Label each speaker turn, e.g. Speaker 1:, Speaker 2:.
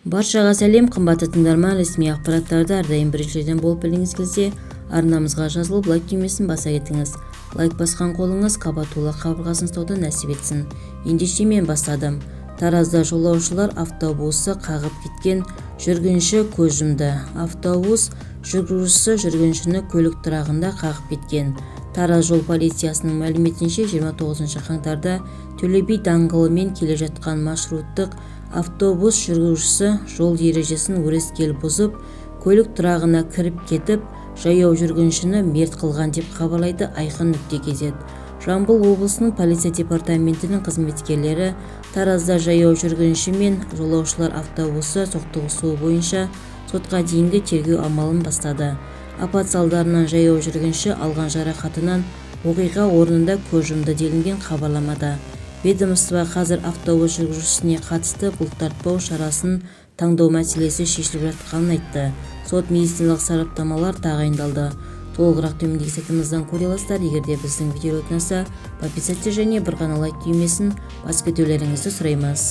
Speaker 1: Баршаға сәлем, қымбатты тыңдарман! Ресми ақпараттарды әрдайым біріншілерден болып білгіңіз келсе, арнамызға жазылып, лайк түймесін баса кетіңіз. Лайк басқан қолыңыз Қабатулла қабырғасын ұстауды нәсіп етсін. Ендеше, мен бастадым. Таразда жолаушылар автобусы қағып кеткен жүргінші көз жұмды. Автобус жүргізушісі жүргіншіні көлік тұрағында қағып кеткен. Тараз жол полициясының мәліметінше, 29 қаңтарда Төле би даңғылымен келе жатқан маршруттық автобус жүргізушісі жол ережесін өрескел бұзып, көлік тұрағына кіріп кетіп, жаяу жүргіншіні мерт қылған деп хабарлайды айқын.kz. Жамбыл облысының полиция департаментінің қызметкерлері Таразда жаяу жүргінші мен жолаушылар автобусы соқтығысуы бойынша сотқа дейінгі тергеу амалын бастады. Апат салдарынан жаяу жүргінші алған жарақатынан оқиға орнында көз жұмды, делінген хабарламада. Ведомство қазір автобус жүргізушісіне қатысты бұлтартпау шарасын таңдау мәселесі шешіліп жатқанын айтты. Сот медициналық сараптамалар тағайындалды. Толығырақ төмендегі сайтымыздан көре аласыздар. Егер де біздің видео ұнаса, подписаться және бір ғана лайк түймесін басып кетулеріңізді сұраймыз.